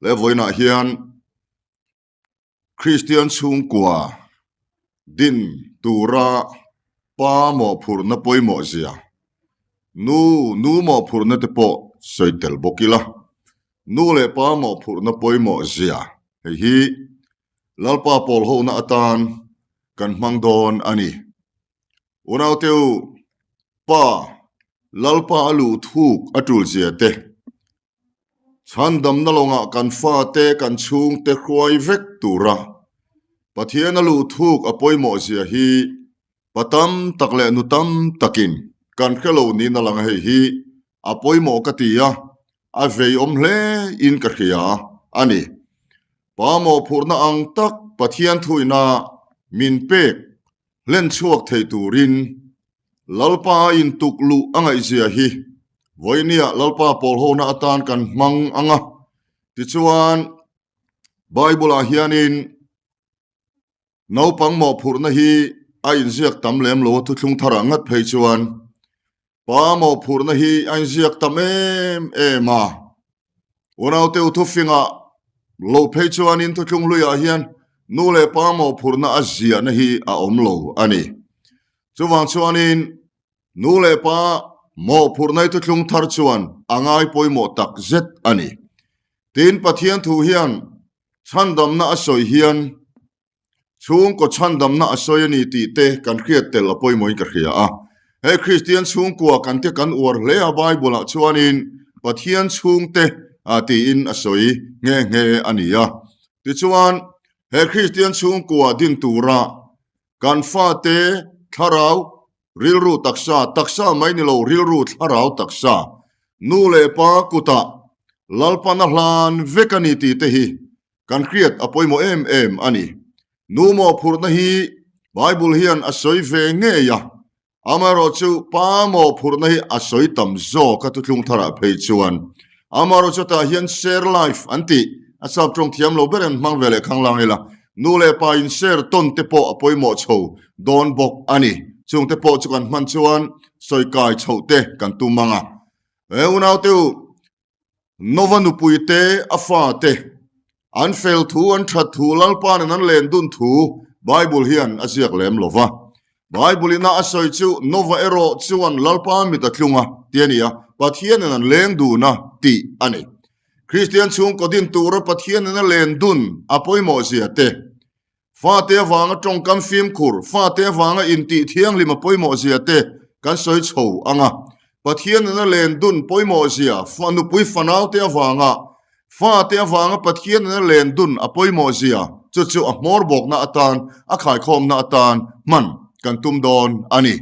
Le vawiinah hian Kristian chhungkua din tura pa mawhphurhna pawimawh zia, nu nu mawhphurhna te pawh sawi tel bawk ila, nu leh pa mawhphurhna pawimawh zia hei hi Lalpa pawl hona atan kan hmang dawn a ni. Unaute u, Pa, Lalpa a luh thuk a tul zia te, chhandamna lawngah kan fate kan chhungte hruai vek tura Pathian a luh thuk a pawimawh zia hi pa tam tak leh nu tam takin kan hre lo niin a lang a, hei hi a pawimawh ka ti a, a vei awm hle in ka hria a ni. Pa mawhphurhna ang tak Pathian thuina min pek hlen chhuak thei turin Lalpa a intuk luh a ngaihzia hi vawinia Lalpa pawl hona atan kan hmang ang a. Tichuan, Bible-ah hianin naupang mawhphurhna hi a inziak tam lem lo a, thuthlung tharah ngat phei chuan Pa mawhphurhna hi a inziak tam em em a. Unaute u thufingah loh phei chuanin thuthlung hluiah hian nu leh pa mawhphurhna a ziahna hi a awm lo a ni. Chuvang chuanin nu leh pa mawhphurhna hi thuthlung thar chuan a ngai pawimawh tak zet a ni. Tin, Pathian thu hian chhandamna a sawi hian Chhungkaw chhandamna a sawi a ni tih te kan hriat tel a pawimawhin ka hria a. Hei Kristian chhungkua kan te kan uar hle a Bible ah chuanin Pathian chhungte tiin a sawi nghe nghe a ni a. Tichuan he Kristian chhungkua din tura kan fate thlarau rilru taksa, taksa mai ni lo rilru thlarau taksa, nu leh pa kutah Lalpan a hlan vek a ni tih te hi Kan hriat a pawimawh em em a ni. Nu mawhphurhna hi Bible hian a sawi ve ngei a, amaherawhchu pa mawhphurhna hi a sawi tam zawk a thuthlung tharah phei chuan. Amaherawhchu tah hian share life an tih a sap tawng thiam lo ber an hmang ve leh khanglang ila, nu leh pa in share tawn te pawh a pawimawh chho dawn bawk a ni. Chung te pawh chu kan hman chuan sawi kai chhoh te kan tum ang a. He unaute u, Nova nupui te, a fa te, an fel thu, an that thu, Lalpa nen an len dun thu Bible hian a ziak lem lo va. Bible ina a sawi chu Nova erawh chuan Lalpa mit a tlung a ti a ni a, Pathian nen an leng dun a tih a ni. Kristian chhungkaw din tura Pathian nena len dun a pawimawh zia te, Fate avanga tawngkam fimkhur, fate avanga intih thianghlim a pawimawh zia te kan sawi chho ang a. Pathian nena len dun pawimawh zia, nupui fanaute avanga fate avanga Pathian nena len dun a pawimawh zia chu chu a hmawr bawkna atan, a khaikhawmna atan hman kan tum dawn a ni.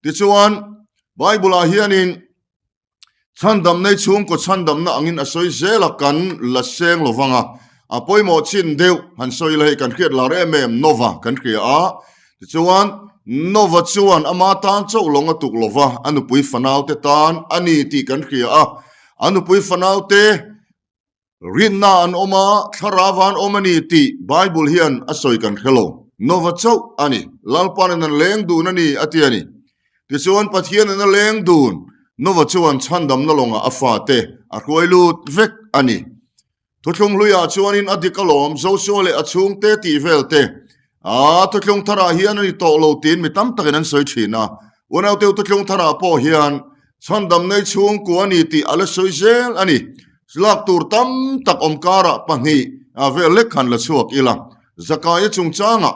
Tichuan, Bible-ah hianin Chhandamna i chhungkaw chhandamna angin a sawi zel a, kan la seng lo vang a, a pawimawh chin deuh han sawi ila hei kan hriat lar em em Nova kan hria a, tichuan Nova chuan ama tan chauh lawng a tuk lo va, a nupui fanaute tan a ni tih kan hria a, a nupui fanaute Rinna an awm a, thlarau an awm a ni tih Bible hian a sawi kan hre lo. Nova chauh a ni. Lalpa'n an leng dun a ni a ti a ni. Tichuan Pathianin a leng dun, Nova chuan chhandamna lawngah a fate a hruai lut vek a ni. Thuthlung hluiah chuanin a dik alawm, Joshua leh a chhungte tih vel te, a thuthlung tharah hian a ni tawh lo tiin mi tam takin an sawi thin a. Unauteu thuthlung tharah pawh hian Chhandam nei chhungkua a ni tih a la sawi zel a ni. Lak tur tam tak awm karah pahnih vel lek khan la chhuak ila. Zakaia chungchangah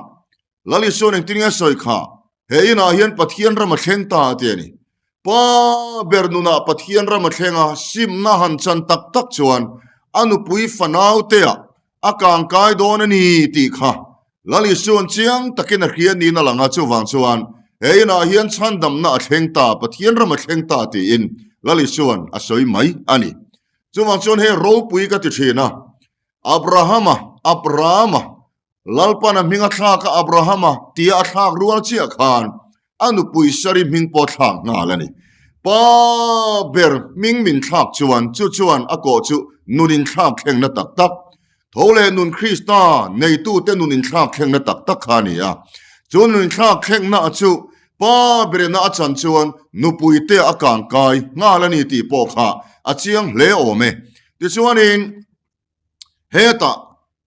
Lal Isuan engtin nge sawi kha? He inah hian Pathian ram a thleng ta a ti a ni. Pa ber nunah Pathian ram a thleng a, simna han chan tak tak chuan a nupui fanauteah A kangkai dawn a ni tih kha Lal Isuan chiang takin a hria niin a lang a, chuvang chuan he inah hian chhandamna a thleng ta, Pathian ram a thleng ta tiin Lal Isuan a sawi mai a ni. Chuvang chuan hei ropui ka ti thin a, Abrahama, Abrama, Lalpan a hming a thlak a Abrahama tia a thlak rual chiah khan a nupui Sari hming pawh thlak nghal a ni. Pa ber hming min thlak chuan chu chuan a kawh chu nun inthlak thlengna tak tak, tho leh nun Krista neitute nun inthlak thlengna tak tak kha a ni a. Chu nun inthlak thlengna chu pa berina a chan chuan nupuite a kangkai nghal a ni tih pawh kha a chiang hle awm e. Tichuanin. Hetah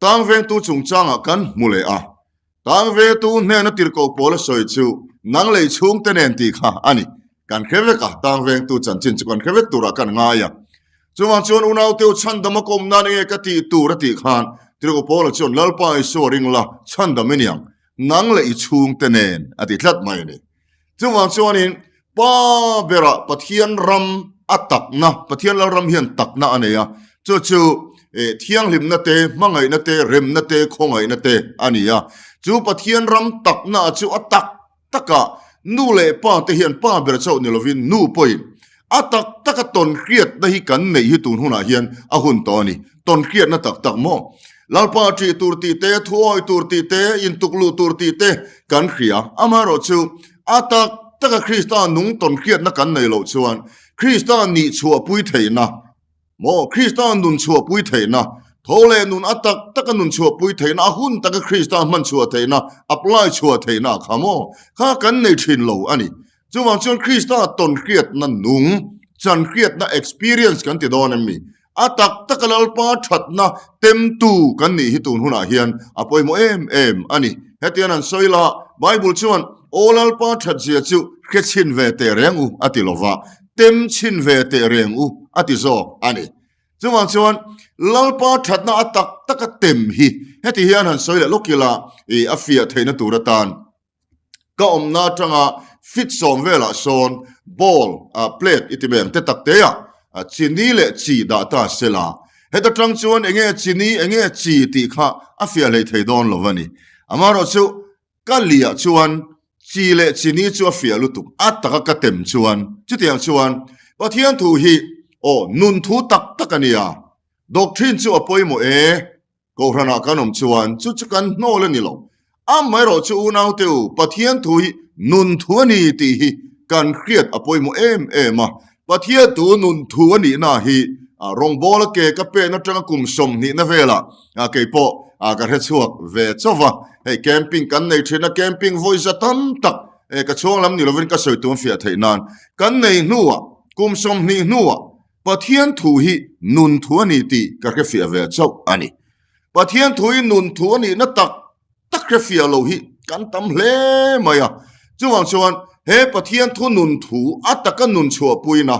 tang vengtu chungchangah kan hmu leh a. Tang vengtu hnena tirhkoh pawl a sawi chu nang lei chhungte nen tih kha a ni. Kan hre vek a, tang vengtu chanchin chu kan hre vek turah kan ngai a. Chuvang chuan unaute u chhandam a kawm nan enge ka tih tur a tih khan tirhkoh Paula chuan Lalpa Isua ring la chhandam i niang, nang leh i chhungte nen a ti tlat mai a ni. Chuvang chuanin Pa berah Pathian ram a takna, Pathian Lalram hian takna a nei a, chu chu thianghlimna te, hmangaihna te, remna te, khawngaihna te a ni a. Chu Pathian ram takna chu a tak takah nu leh pa te hian pa ber chauh ni lovin nu pawhin a tak taka tawnhriatna hi kan neih hi tun hunah hian a hun tawh a ni. Tawnhriatna tak tak maw? Lalpa ṭih tur tih te, thuawi tur tih te, intukluh tur tih te kan hria. Amaherawhchu, a tak taka Krista nung tawnhriatna kan neih loh chuan Krista nih chhuahpui theihna Maw Krista nun chhuahpui theihna, tho leh nun a tak taka nun chhuahpui theihna, a hun taka Krista hman chhuah theihna, apply chhuah theihna kha maw? Kha kan nei thin lo a ni. Chuvang chuan Krista tawn hriatna nung, chan hriatna experience kan ti dawn em mi? A tak taka Lalpa thatna temtu kan nih hi tun hunah hian a pawimawh em em a ni. Hetiang an sawi la, Bible chuan, Aw Lalpa thatzia chu hre chhin ve teh reng u a ti lova, tem chhin ve teh reng u a ti zawk a ni. Chuvang chuan Lalpa thatna a tak taka tem hi heti hian han sawi leh lawk ila i a fiah theihna tur atan ka awmna atanga fit sawm velah sawn bowl plate i ti mai ang te tak te ah chini leh chi dah ta se la heta tang chuan enge chini enge chi tih kha a fiah hlei thei dawn lo a ni. Amaherawhchu Ka liah chuan chi leh chini chu a fiah lutuk, a taka ka tem chuan chutiang chuan Pathian thu hi aw nun thu tak tak a nia, doctrine chu a pawimawh e, Kohhranah kan awm chuan chu chu kan hnawl a ni lo, amaherawh chu unaute u Pathian thu hi nun thu a ni tih hi kan hriat a pawimawh em em a, Pathian thu nun thu a nihna hi rawngbawla ke ka pen atanga kum 20 na velah keipawh ka hre chhuak ve chauh va. Hei camping kan nei thin a, camping vawi za tam tak ka chhuang lam ni lovin ka sawi tum fiah theih nan kan nei hnuah kum 20 hnuah Pathian thu hi nun thu a ni tih ka hre fiah ve chauh a ni. Pathian thu hi nun thu a nihna tak tak hre fiah lo hi kan tam hle mai a. Chuvang chuan he Pathian thu nun thu a taka nun chhuahpuina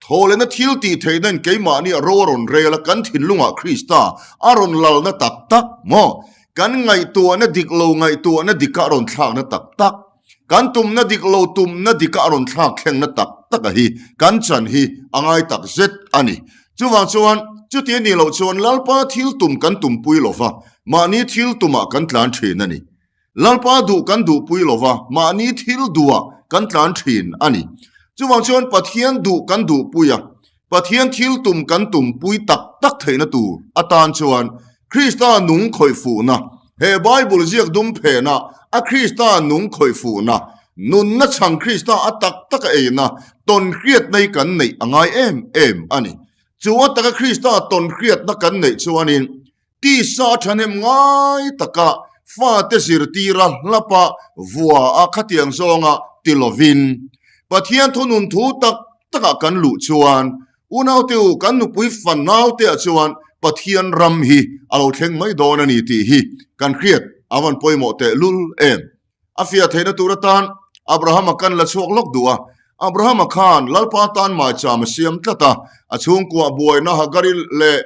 thawhlehna thil tih theihna in keimahni a ro a rawn rel a, kan thinlungah Krista a rawn lalna tak tak maw? Kan ngaihtuahna dik lo ngaihtuahna dika a rawn thlakna tak tak, kan tumna dik lo tumna dika a rawn thlak thlengna tak tak a hi kan chan hi a ngai tak zet a ni. Chuvang chuan chuti a nih loh chuan Lalpa thil tum kan tumpui lo va, mahni thil tumah kan tlan thin a ni. Lalpa duh kan duhpui lo va, mahni thil duhah kan tlan thin a ni. Chuvang chuan Pathian duh kan duhpui a, Pathian thil tum kan tumpui tak tak theihna tur atan chuan Krista nung khawih fuhna, he Bible ziak dum phena a Krista nung khawih fuhna, nunna chhang Krista a tak taka eina tawn hriatna hi kan neih a ngai em em a ni. Chu a taka Krista tawn hriatna kan neih chuanin Tisa thahnem ngai taka fate zirtira hlapa vua a khatiang zawnga ti lovin, Pathian thunun thu tak takah kan luh chuan unaute u kan nupui fanaute ah chuan Pathian ram hi a lo thleng mai dawn a ni tih hi kan hriat a van pawimawh tehlul em. A fiah theihna tur atan Abrahama kan la chhuak lawk duh a. Abrahama khan Lalpa tan maicham a siam tlat a, a chhungkuah buaina Hagari leh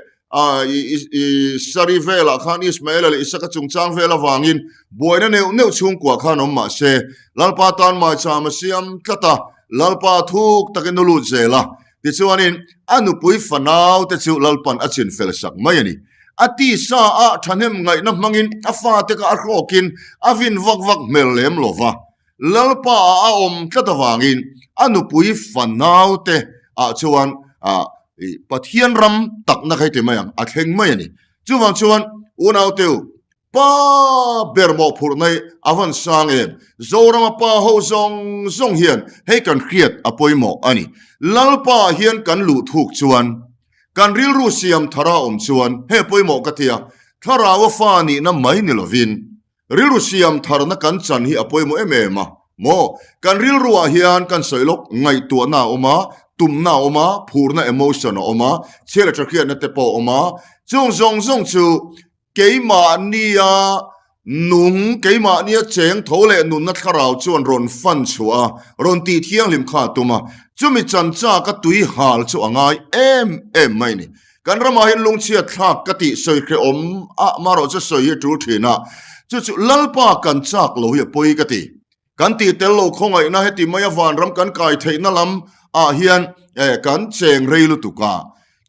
Sari velah khan Ismaela leh Isaka chungchang vel avangin buaina neuh neuh chhungkuah khan awm mah se, Lalpa tan maicham a siam tlat a, Lalpa thuk takin a lut zel a. Tichuanin a nupui fanaute chu Lalpan a chin fel sak mai a ni. A tisa a thahnem ngaihna hmangin a fate kha a hrawkin a vin vak vak hmel lem lo va. Lalpa ah a awm tlat avangin a nupui fanaute ah chuan Pathian ram takna kha heti mai ang, a thleng mai a ni. Chuvang chuan unaute u, Pa ber mawhphurhna hi a van sang em? Zorama pa ho zawng zawng hian hei kan hriat a pawimawh a ni. Lalpa hian kan luh thuk chuan, kan rilru siam thara awm chuan hei a pawimawh ka ti a, Thlarau a fa nihna mai ni lovin rilru siam tharna kan chan hi a pawimawh em em a maw? Kan rilruah hian kan sawi lawk ngaihtuahna a awm a, tumna a awm a, phurna emotion a awm a, chhiat leh tha hriatna te pawh a awm a. Chung zawng zawng chu keimahnia nung, keimahnia cheng tho leh nunna thlarau chuan rawn fan chhuah a, rawn tih thianghlim kha a tum a. Chumi chanchak a tui hal chu a ngai em em mai a ni. Kan ramah hian lungchhiat thlak ka tih sawi hrehawm a, marawh chu sawi hi a tul thin a. Chu chu Lalpa kan chak lo hi a pawi ka ti. Kan tih tel lo khawngaihna heti maia vanram kan kai theihna lam ah hian kan cheng rei lutuk a.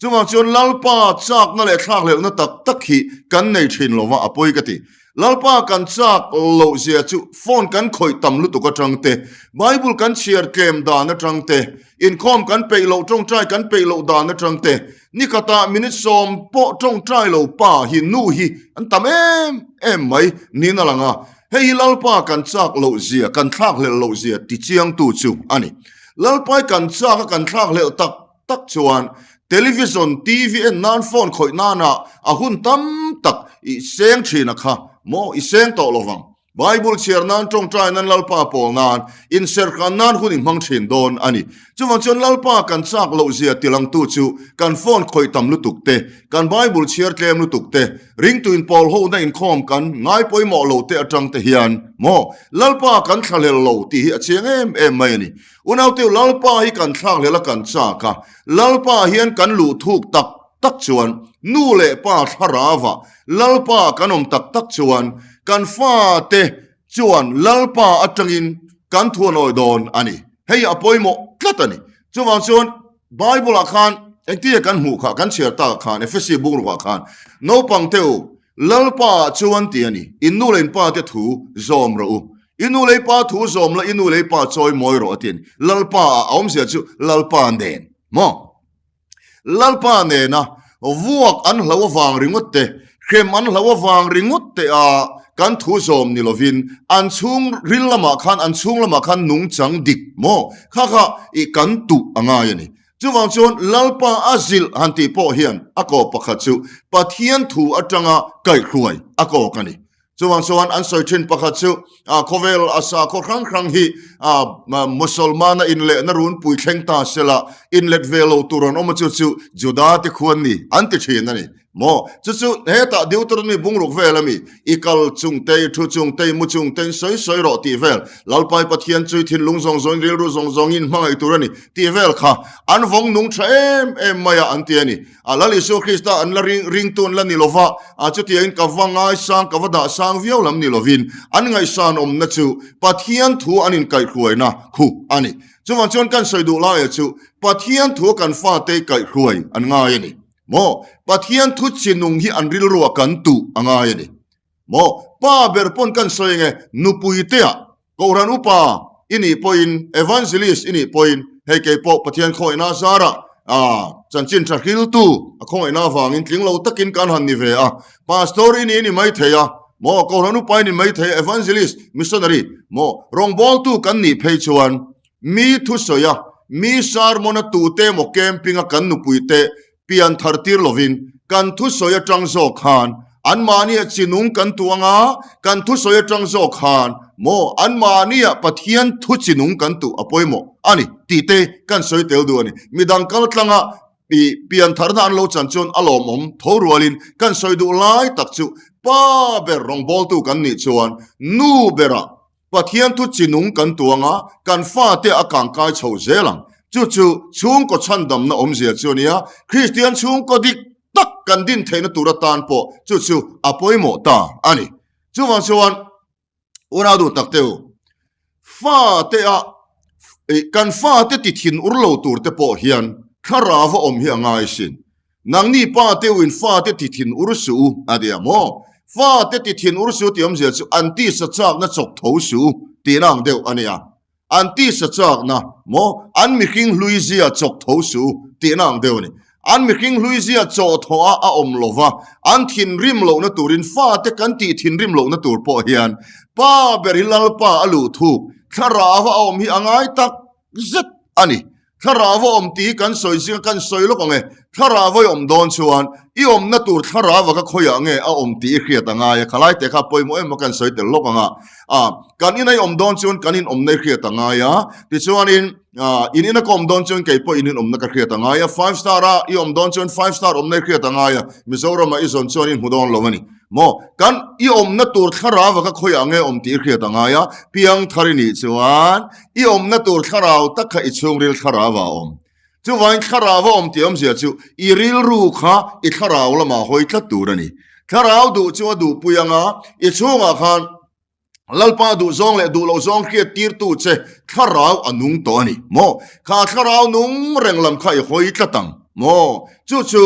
Chuvang chuan Lalpa chakna leh thlakhlelhna tak tak hi kan nei thin lova a pawi ka ti. Lalpa kan chak loh zia chu phone kan khawih tam lutuk atang te, Bible kan chhiar tlem dan atang te, inkhawm kan peih loh tawngtai kan peih loh dan atang te, nikhatah minute sawm pawh tawngtai lo pa hi nu hi an tam em em mai niin a lang a. Hei hi Lalpa kan chak loh zia, kan thlakhlelh loh zia ti chiangtu chu a ni. Lalpai kan chak a kan thlakhlelh tak tak chuan television, TV en nan, phone khawih nana a hun tam tak i seng thin a kha maw i seng tawh lo vang. Bible chhiar nan, tawngtai nan, Lalpa pawl nan, inserhkan nan hun i hmang thin dawn a ni. Chuvang chuan Lalpa kan chak loh zia tilangtu chu kan phone khawih tam lutuk te, kan Bible chhiar tlem lutuk te, Ringtuin pawl hona inkhawm kan ngai pawimawh lo te atang te hian maw Lalpa kan thlahlel lo tih hi a chiang em em mai a ni. Unauteu Lalpa hi kan thlakhlel a kan chak a, Lalpa hian kan luh thuk tak tak chuan nu leh pa thlarauah Lalpa kan awm tak tak chuan kan fate chuan Lalpa atangin kan thuanawi dawn a ni. Hei a pawimawh tlat a ni. Chuvang chuan Bible ah khan engtia kan hmuh kha kan chhiar tak khan Ephesi bungrukah khan naupang te u Lalpa ah chuan ti a ni in nu leh in pa te thu zawm rawh u i nu leh i pa thu zawm la i nu leh i pa chawi mawi rawh a ti a ni Lalpa ah a awmzia chu Lalpa nen maw Lalpa nena vuak an hlo avang ringawt te hrem an hlo avang ringawt te a kan thu zawm ni lovin an chhung ril lamah khan an chhung lamah khan nungchang dik maw kha kha i kan tuh a ngai a ni. Chuvang chuan Lalpa a zilh han tih pawh hian a kawp pakhat chu Pathian thu atanga kaihhruai a kawk a ni. Chuvang chuan an sawi thin pakhat chu khawvel a sakhaw hrang hrang hi Musalmana inlehna runpui thleng ta sela inlet ve lo tur an awm a chu chu Juda te khuan ni an ti thin a ni. Maw? Chu chu hetah Deuteronomy bungruk vel a mi i kal chung te, i thu chung te, i mu chung te in sawi sawi rawh tih vel, Lalpai Pathian chu i thinlung zawng zawngin rilru zawng zawngin hmangaih tur a ni tih vel kha an vawng nung tha em em mai a an ti a ni. A Lal Isua Krista an la ring ringtu an la ni lova, a chutiangin ka va ngaisang ka va dah sang viau lam ni lovin an ngaihsan awmna chu Pathian thu an inkaihhruaina khu a ni. Chuvang chuan kan sawi duh laia chu Pathian thu kan fate kaihhruai an ngai a ni. Maw? Pathian thu chinung hi an rilruah kan tuh a ngai a ni. Maw? Pa ber pawn kan sawi ange nupuitea Kohhran upa i nih pawhin, evangelist i nih pawhin, hei kei pawh Pathian khawngaihna zarah chanchin tha hriltu a khawngaihna avangin tling lo takin kan han ni ve a. Pastor i ni i ni mai thei a, maw Kohhran upa i ni mai thei a, evangelist, missionary, maw rawngbawltu kan nih phei chuan mi thusawi a, mi sermon a tute emaw camping a kan nupuite pian thar tir lovin kan thusawi atang zawk khan anmahniah chinung kan tuang a, kan thusawi atang zawk khan maw anmahniah Pathian thu chinung kan tuh a pawimawh a ni tih te kan sawi tel duh a ni. Midang kal tlanga i pian tharna an lo chan chuan a lawmawm tho rualin kan sawi duh lai tak chu pa ber rawngbawltu kan nih chuan nu berah Pathian thu chinung kan tuang a, kan fate a kangkai chho zel ang. Chu chu chhungkaw chhandamna awmzia chu a nia, Kristian chhungkaw dik tak kan din theihna tur atan pawh chu chu a pawimawh ta a ni. Chuvang chuan unau duh tak te u, fate a kan fate ti thin ur lo tur te pawh hian thlarau a awm hi a ngai sin. Nangni pa te u in fate ti thin ur suh u a ti a maw? Fate ti thin ur suh tih awmzia chu an tisa chakna chawk tho suh u tihna ang deuh a nia. An tisa chakna maw an mihring hlui zia chawk tho suh u tihna ang deuh a ni. An mihring hlui zia chaw thaw a a awm lo va, an thinrim lohna turin fate kan tih thinrim lohna tur pawh hian pa ber hi Lalpa a luh thuk thlarau a awm hi a ngai tak zet a ni. Thlarau a awm tih hi kan sawi zinga kan sawi lawk ang e. Thlarau a i awm dawn chuan i awmna tur thlarau a ka khawiah nge a awm tih i hriat a ngai a, khalai te kha pawimawh em a kan sawi tel lawk ang a. A, kan ina i awm dawn chuan kan inawmna i hriat a ngai a, tichuanin in ina ka awm dawn chuan kei pawh in inawmna ka hriat a ngai a, five star a i awm dawn chuan five star awmna i hriat a ngai a, Mizorama i zawn chuan i hmu dawn lo a ni. Maw, kan i awmna tur thlarau a ka khawiah nge awm tih i hriat a ngai a, piangthar i nih chuan i awmna tur thlarau tak kha i chhungril thlarau ah a awm. Chuvangin thlarau a awm tih awmzia chu i rilru kha i thlarau lamah hawi tlat tur a ni. Thlarau duh chu a duhpui ang a, i chhungah khan Lalpa duh zawng leh duh loh zawng hriat tirtu che thlarau a nung tawh a ni maw? Kha thlarau nung reng lam kha i hawi tlat ang maw? Chu chu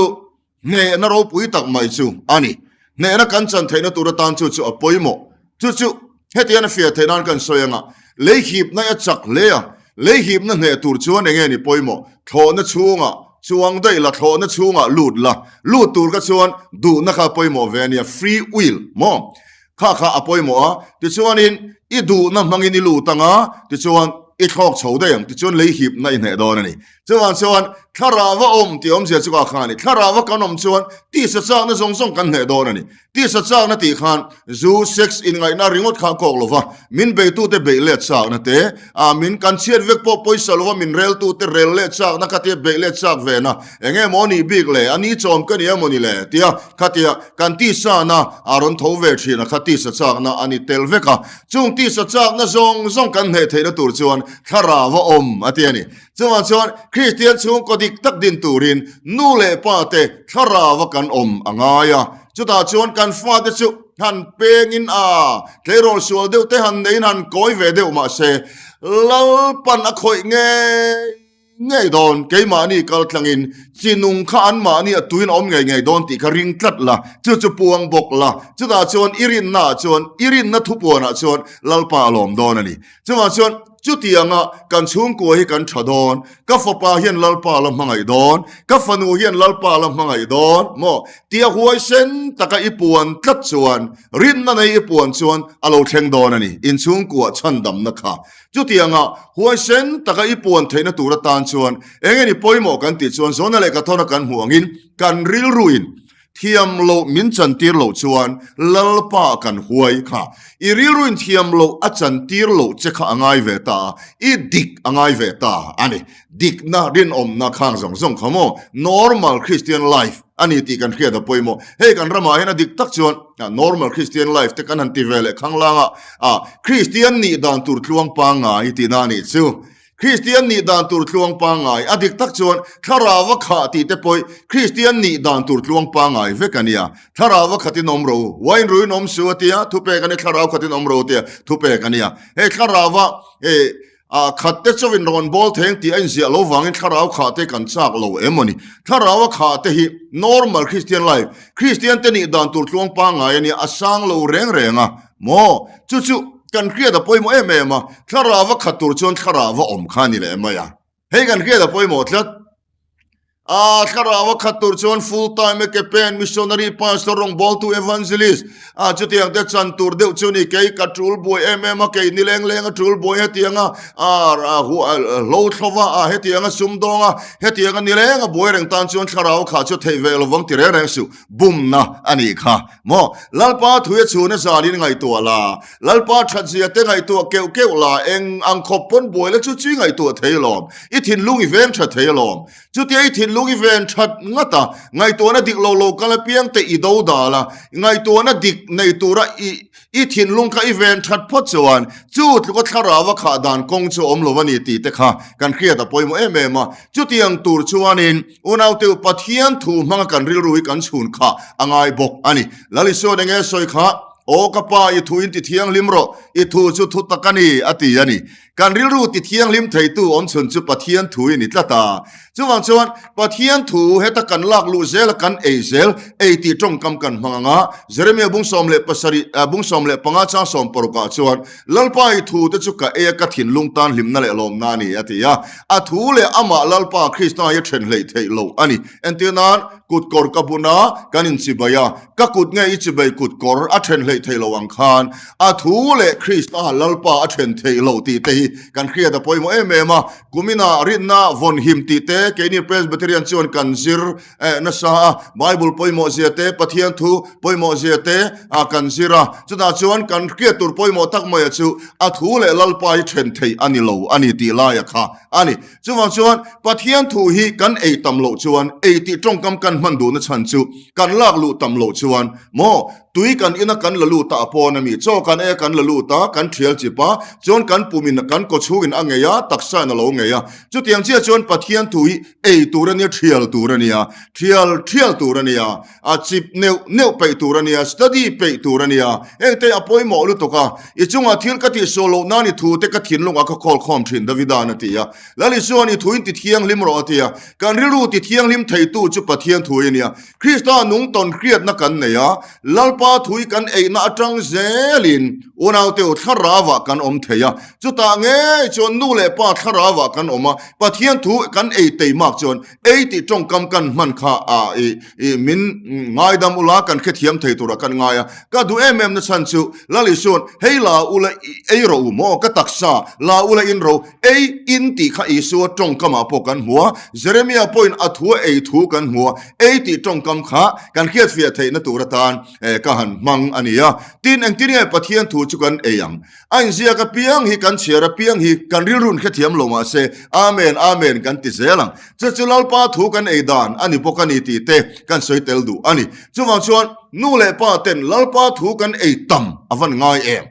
Hnehna ropui tak mai chu a ni. Hnehna kan chan theihna tur atan chu chu a pawimawh. Chu chu hetiang a fiah theih nan kan sawi anga lei hipna a chak hle a, lei hipna hneh tur chuan eng nge ni pawimawh? Thlawhna chhungah chuang daih la, thlawhna chhungah lut la, lut tur kha chuan duhna kha a pawimawh ve a nia, free will maw? Kha kha a pawimawh a, tichuanin i duhna hmangin i lut anga, tichuan i thlawk chho daih ang, tichuan lei hipna i hneh dawn a ni. Chuvang chuan thlarau a awm tih awmzia chu kha kha a ni. Thlarau a kan awm chuan tisa chakna zawng zawng kan hneh dawn a ni. Tisa chakna tih khan zu, sex, inngaihna ringawt kha a kawk lo va, min beitute beih let chakna te, ah min kan chhiat vek pawh pawisa lo va min reltute rel let chakna khatia beih let chak ve na, eng nge maw nih bik le, a ni chawm ka ni emaw ni le tia khatia kan tisa na a rawn tho ve thin a kha tisa chakna a ni tel vek a. Chung tisa chakna zawng zawng kan hneh theihna tur chuan thlarau a awm a ti a ni. Chuvang chuan Kristian chhungkaw dik tak din turin nu leh pa te thlarau a kan awm a ngai a. Chutah chuan kan fate chu han pengin a tleirawl sual deuh te han neiin han kawi ve deuh mah se Lalpan a khawih ngei ngei dawn. Keimahni kal tlangin chi nung kha anmahni a tuin a awm ngei ngei dawn tih kha ring tlat la, chu chu puang bawk la. Chutah chuan i rinnaah chuan i rinna thupuanah chuan Lalpa a lawm dawn a ni. Chuvang chuan chutianga kan chhungkua hi kan tha dawn, ka fapa hian Lalpa la hmangaih dawn, ka fanu hian Lalpa la hmangaih dawn maw? Tia huaisen taka i puan tlat chuan, rinna nei i puan chuan a lo thleng dawn a ni, inchhungkua chhandamna kha. Chutianga huaisen taka i puan theihna tur atan chuan eng nge ni pawimawh kan tih chuan Zona leh Kathona kan hmuh angin kan rilruin Thiam loh min chantir loh chuan Lalpa kan huai kha. I rilruin thiam loh a chantir loh che kha a ngai ve ta a, i dik a ngai ve ta a ni. Dikna, rinawmna khang zawng zawng kha maw normal Christian life a ni tih kan hriat a pawimawh. Hei kan ramah hian a dik tak chuan normal Christian life te kan han ti ve leh khanglang a, a Christian nih dan tur tluang pangngai tihna a nih chu. Kristian nih dan tur tluang pangngai, a dik tak chuan thlarau a khah tih te pawih Kristian nih dan tur tluang pangngai vek a nia. Thlarau a khatin awm ro, wine ruiin awm su a tia, thupek a ni, thlarau khatin awm ro tia thupek a nia. Hei thlarau a eh ah khat te chauhin rawn bawl theng tih a inziah lo vangin thlarau khah te kan chak lo em aw ni. Thlarau a khah te hi normal Christian life, Kristian te nih dan tur tluang pangngai a nia, a sang lo reng reng a. Maw? Chu chu kan hriat a pawimawh em em a, thlarau a khat tur chuan thlarau a awm kha a ni leh mai a. Hei kan hriat a pawimawh tlat. A thlarau a khat tur chuan full time e ke pen missionary pastor rawngbawltu evangelist a chutiang te chan tur deuh chu ni kei ka tul buai em em a kei ni leng leng a tul buai hetiang a a hlo thlova a hetiang a sumdawng a hetiang a ni leng a buai reng tan chuan thlarau a khah chu theih ve lovang ti reng reng suh bumna a nih kha. Maw? Lalpa thui a chhun a zalin ngaihtuah la, Lalpa thatzia te ngaihtuah keuh keuh la, eng ang khawp pawn buai la chu chi ngaihtuah thei alawm, i thinlung i veng tha thei alawm. Chutia i thinlung i ven that ngat a, ngaihtuahna dik lo lo kal apiang te i do dal a, ngaihtuahna dik nei tura i i thinlung kha i ven that phawt chuan chu tluka thlarau a khah dan kawng chu a awm lo a ni tih te kha kan hriat a pawimawh em em a. Chutiang tur chuanin Unaute Pathian thu hmanga kan rilru hi kan chhun kha a ngai bawk a ni. Lal Isuan enge sawi kha, Aw ka pa, i thu in ti thianghlim rawh, i thu chu thu tak a ni, a ti a ni. Kan rilru ti thianghlim theitu awm chhun chu Pathian thu i ni tlat a. Chuvang chuan Pathian thu heta kan lak luh zel a kan ei zel, ei tih tawngkam kan hmang ang a. Jeremia bung 17, bung 15 chang 16 ah chuan, Lalpa i thu te chu ka ei a, ka thinlung tan hlimna leh lawmna a ni, a ti a. A thu leh amah Lalpa Krista hi a then hleih theih loh a ni. Entir nan. kut kawr ka bun a, kan inchibai a, ka kut nge i chibai kut kawr a then hleih theih lo ang khan a thu leh Krista Lalpa a then theih lo tih te hi kan hriat a pawimawh em em a. Kumina rinna vawn him tih te keini Presbyterian chuan kan zir nasa a, Bible pawimawh zia te, Pathian thu pawimawh zia te kan zir a, chutah chuan kan hriat tur pawimawh tak maia chu a thu leh Lalpa hi then theih a ni lo a ni tih laia kha a ni. Chuvang chuan Pathian thu hi kan ei tam loh chuan ei tih tawngkam kan hman duhna chhan chu kan lak luh tam loh chuan maw tui kan ina kan la lut a a pawn a mi chaw kan ei a kan la lut a kan thial chip a chuan kan pum in kan kaw chhung in a ngei a taksa in a lo ngei a chutiang chiah chuan Pathian thu hi ei tur a nia thial tur a nia thial thial tur a nia a chip neuh neuh peih tur a nia, study peih tur a nia, hengte a pawimawh lutuk a, i chungah thil ka tihsual loh nan i thu te ka thinlungah ka khawl khawm thin Davida'n a ti a, Lal Isua'n i thuin ti thianghlim rawh a ti a, kan rilru ti thianghlim theitu chu Pathian thui a nia, Krista nung tawn hriatna kan nei a, Lalpa thui kan eihna atang zelin unauteu thlarauah kan awm thei a, chutah ngei chuan nu leh pa thlarauah kan awm a, Pathian thu kan ei teimak chuan Ei tih tawngkam kan hman kha a i i min ngaidam ula kan hrethiam thei tura kan ngai a, ka duh em em na chhan chu Lal Isua'n hei la ula ei rawh u maw ka taksa la ula in ro ei in tih kha Isua tawngkamah pawh kan hmu a, Jeremia pawhin a thu a ei thu kan hmu a, ei tih tawngkam kha kan hriatfiah theihna tur atan ka han hmang a ni a, tin engtin nge Pathian thu chu kan ei ang? A inziak apiang hi kan chhiar apiang hi kan rilrun hrethiam lo mahse Amen, Amen kan ti zel ang. Chu chu Lalpa thu kan ei dan a ni bawk a ni tih te kan sawi tel duh a ni. Chuvang chuan nu leh pa ten Lalpa thu kan ei tam a van ngai em?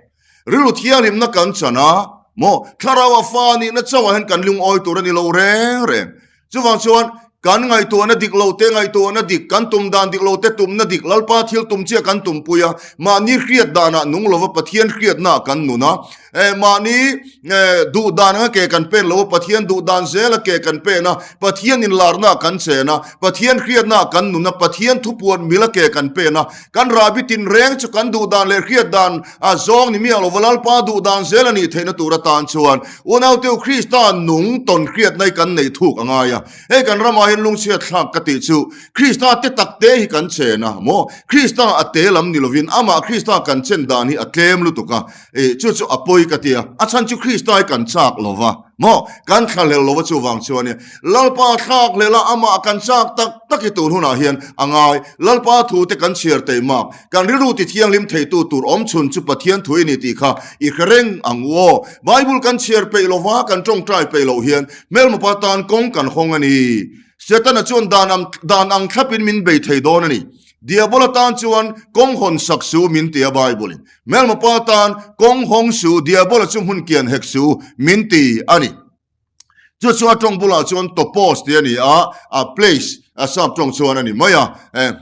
Rilru thianghlimna kan chan a maw? Thlarau a fa nihna chauhah hian kan lungawi tur a ni lo reng reng. Chuvang chuan kan ngaihtuahna dik lo te ngaihtuahna dik, kan tum dan dik lo te tumna dik, Lalpa thil tum chiah kan tumpui a, mahni hriat danah nung lova Pathian hriatnaah kan nun a, eh mahni eh duh dan anga ke kan pen lo a, Pathian duh dan zela ke kan pen a, Pathian inlarnaah kan chen a, Pathian hriatnaah kan nun a, Pathian thupuan mila ke kan pen a, kan rahbi tinreng chu kan duh dan leh hriat dan a zawng ni miah lova Lalpa duh dan zel a nih theihna tur atan chuan Unauteu Krista nung tawn hriatna hi kan neih thuk a ngai a. Hei kan ramah hian lungchhiat thlak ka tih chu Krista te tak te hi kan chen a maw? Krista a te lam ni lovin amah Krista kan chen dan hi a tlem lutuk a, ih chu chu a pawi ka ti a, a chhan chu Krista hi kan chak lo va maw? Kan thlahlel lo va chuvang chuan i Lalpa thlak hlel a amah kan chak tak tak hi tun hunah hian a ngai. Lalpa thu te kan chhiar tei mak. Kan rilru ti thianghlim theitu tur awm chhun chu Pathian thu i ni tih kha i hre reng ang u aw. Bible kan chhiar peih lova kan tawngtai peih loh hian hmelmapa tan kawng kan hawng a ni. Setana chuan dan ang dan ang thlapin min bei thei dawn a ni. Diabola tan chuan kawng hawn sak su min ti a Bible in. Hmelmapa tan kawng hawng su Diabola chu hmun kian hek su min ti a ni. Chu chu a tawng bulah chuan topos tih a ni a, a place a sap tawng chuan a ni mai a,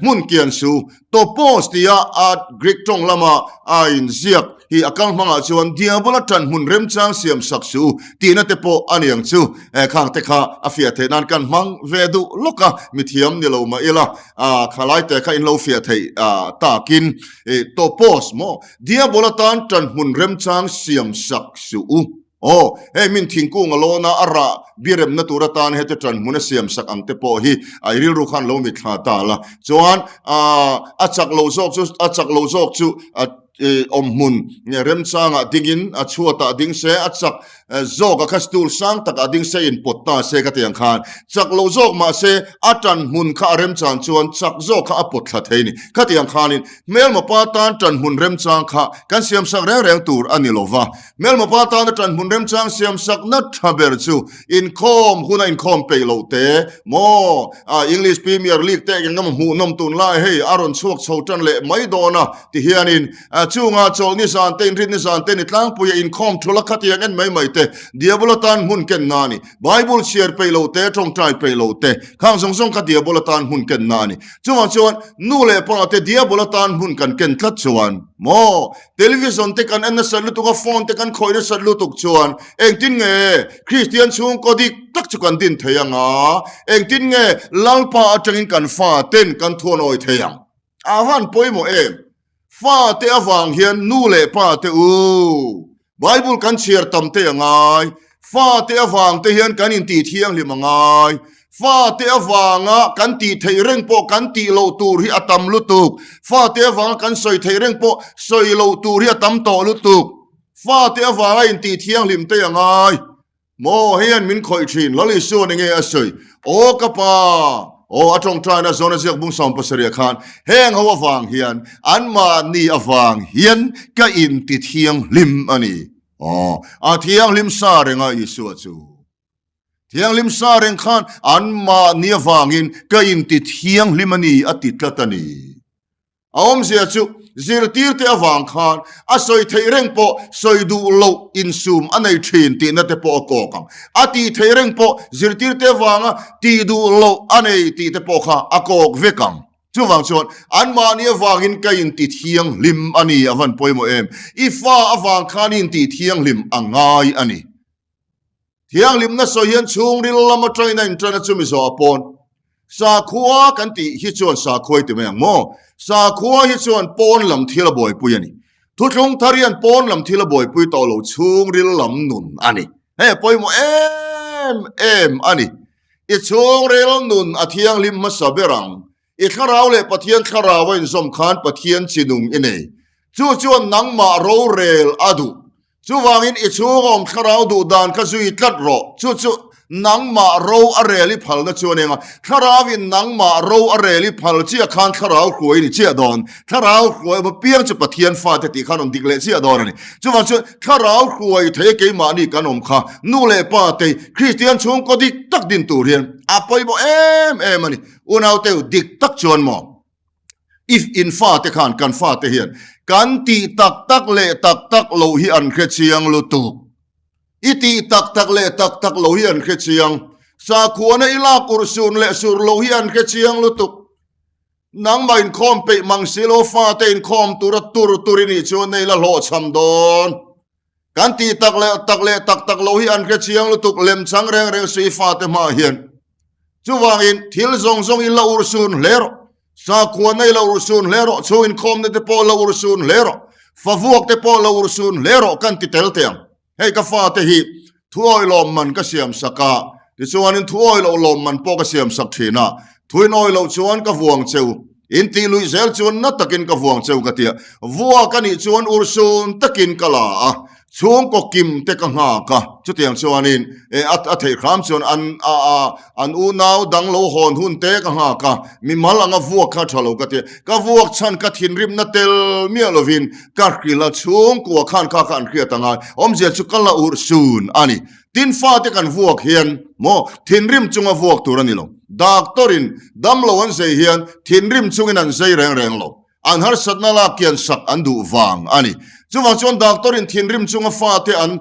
hmun kian su topos tia a Greek tawng lama a inziak hi a kal hmangah chuan diabola tan hmun remchang siam sak su tihna te pawh a ni ang chu. Khang te kha a fiah theih nan kan hmang ve duh lawk a, mithiam ni lo mah ila khalai te kha in lo fiah theih takin topos maw diabola tan tan hmun remchang siam sak suh u. Aw, hei min thingkung a lawn a, a rah biremna tur atan hete ṭan hmun a siam sak ang te pawh hi a i rilru khan lo mitthla ta la. Chuan, a chak lo zawk chu, a chak lo zawk chu awm hmun remchangah dingin a chhuatah ding se, a chak zawk a kha stool sang takah ding se inpawt ta se ka ti ang khan. Chak lo zawk mah se a ṭan hmun kha a remchan chuan chak zawk kha a pawt thla thei ni. Khati ang khanin hmelma pa tan ṭan hmun remchang kha kan siam sak reng reng tur a ni lo va. Hmelma pa tana ṭan hmun remchang siam sakna ṭha ber chu inkhawm huna inkhawm peih loh te maw? English Premier League te eng emaw hmuhnawm tunlai hei a rawn chhuak chho ṭan leh mai dawn a ti hianin chunga chawlh nizan te inrin nizan te ni tlangpuia inkhawm thul a khatiang en mai mai te Diabola tan hmun kenna a ni. Bible chhiar peih loh te ṭawngṭai peih loh te khang zawng zawng kha Diabola tan hmun kenna a ni. Chuvang chuan nu leh pa te Diabola tan hmun kan ken tlat chuan maw? Television te kan en nasat lutuk a, phone te kan khawih nasat lutuk chuan engtin nge Kristian chhungkaw dik tak chu kan din thei ang a, engtin nge Lalpa atangin kan fa ten kan thuanawi thei ang? A van pawimawh em? Fa te avang hian nu leh pa te u, Bible kan chhiar tam te a ngai, fa te avang te hian kan intih thianghlim a ngai. Fate avanga kan tih theih reng pawh kan tih loh tur hi a tam lutuk. Fate avanga kan sawi theih reng pawh sawi loh tur hi a tam tawh lutuk. Fate avanga intih thianghlim te a ngai. Maw hei hian min khawih thin, Lal Isua ni nge a sawi? Aw ka pa! Aw a tawngtaina zawn a ziak bung 70 ah khan heng ho avang hian anmahni avang hian ka inti thianghlim a ni. Aw a thianghlim sa reng a Isua chu. Thianghlim sa reng khan anmahni avangin ka inti thianghlim a ni a ti tlat a ni. A awmzia chu zirtirte avang khan a sawi theih reng pawh sawi duh loh insum a nei thin tihna te pawh a kawk ang. A tih theih reng pawh zirtirte avanga tih duh loh a nei tih te pawh kha a kawk vek ang. Chuvang chuan anmahni avangin ka inti thianghlim a ni a van pawimawh em. I fa avang khan i inti thianghlim a ngai a ni. Thianghlimna sawi hian chhungril lam atangin a inṭan a chumi zawh a pawn. Sakhua kan tih hi chuan sakhua i ti mai ang maw? Sakhua hi chuan pawn lam thil a buaipui a ni. Thuthlung thar hian pawn lam thil a buaipui tawh lo chhungril lam nun a ni. Hei a pawimawh em em a ni. I chhungril nun a thianghlim hmasa ber ang. I thlarau leh Pathian thlarau a inzawm khan Pathian chi nung i nei. Chu chuan nangmah rorel a duh. Chuvangin i chhunga awm thlarau duh dan kha zui tlat rawh. Chu chu nangmah ro a rel i phalna chu a nia. Thlarauin nangmah ro a rel i phal chiah khan thlarau hruai i ni chiah dawn. Thlarau hruai awm apiang chu Pathian fate tih khan awm dik leh chiah dawn a ni. Chuvang chuan thlarau hruai thei keimahni kan awm kha nu leh pa te Kristian chhungkaw dik tak din tur hian a pawimawh em em a ni. Unauteu dik tak chuan maw? If in fate khan kan fate hian kan tih tak tak leh tak tak loh hi an hre chiang lutuk. I tih tak tak leh tak tak loh hi an hre chiang. Sakhuana i lak urh sur leh sur loh hi an hre chiang lutuk. Nangmah inkhawm peih mang si lo fate inkhawm tura tur tur i nih chuan nei la hlawhchham dawn. Kan tih tak leh tak leh tak tak loh hi an hre chiang lutuk lemchang reng reng si fate hmaah hian. Chuvangin thil zawng zawng in la urhsun hle rawh. Sakhuana i la urhsun hle rawh, chhung inkhawmna te pawh la urhsun hle rawh, favuak te pawh la urhsun hle rawh kan ti tel teh ang. Hei ka fate hi thuawi lawmman ka siam sak a, tichuanin thuawi loh lawmman pawh ka siam sak thin a, thuinawi loh chuan ka vuang cheu. In tih luih zel chuan na takin ka vuang cheu ka tia, vuak a nih chuan urhsun takin ka la a, chhungkaw kim te ka nghak a, chutiang chuanin e a theih hram chuan an a a an unau dang lo hawn hun te ka nghak a, mimal anga vuak kha tha lo ka tia, ka vuak chhan ka thinrimna tel miah lovin ka hrilh a, chhungkua khan kha kha an hriat angai, awmzia chu ka la urhsun a ni. Tin fate kan vuak hian maw thinrim chunga vuak tur a ni lo. Doctor in damlo an zei hian thinrim chungin an zei reng reng lo. An harsatna lak kian sak an duh vang a ni. Chuvang chuan doctor in thinrim chunga fate an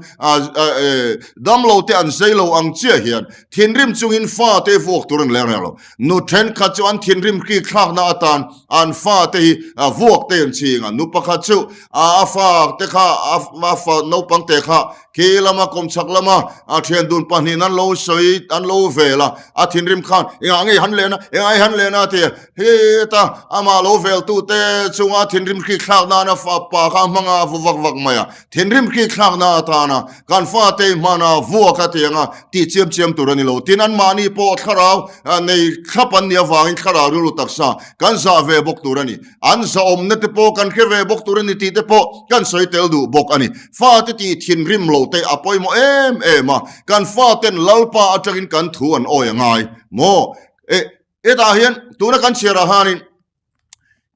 damlo te an zei lo ang chiah hian thinrim chungin fate vuak tur an leng reng lo. Nu thenkhat chu an thinrim hri thlakna atan an fate hi vuak te an ching a. Nu pakhat chu a fate kha a fa naupang te kha Khi lama kawmchhak lama a thian dun pahnihin an lo sawi an lo vel a, a thinrim khan engah nge han len a, engah nge han len a ti a, heta amah lo vel tu te chunga thinrim hrik thlak nana pa kha a hmang a, a vu vak vak mai a, thinrim hrik thlak na atana kan fate hmana vuak a ti anga tih chiam chiam tur a ni lo. Tin, anmahni pawh thlarau nei thlap an nih avangin thlarau rilru taksa kan zah ve bawk tur a ni. An zahawmna te pawh kan hre ve bawk tur a ni tih te pawh kan sawi tel duh bawk a ni. Fate tih thinrim lo te a pawimawh em em a, kan faten Lalpa atangin kan thu an awi a ngai maw? E, hetah hian tuna kan chhiarah hanin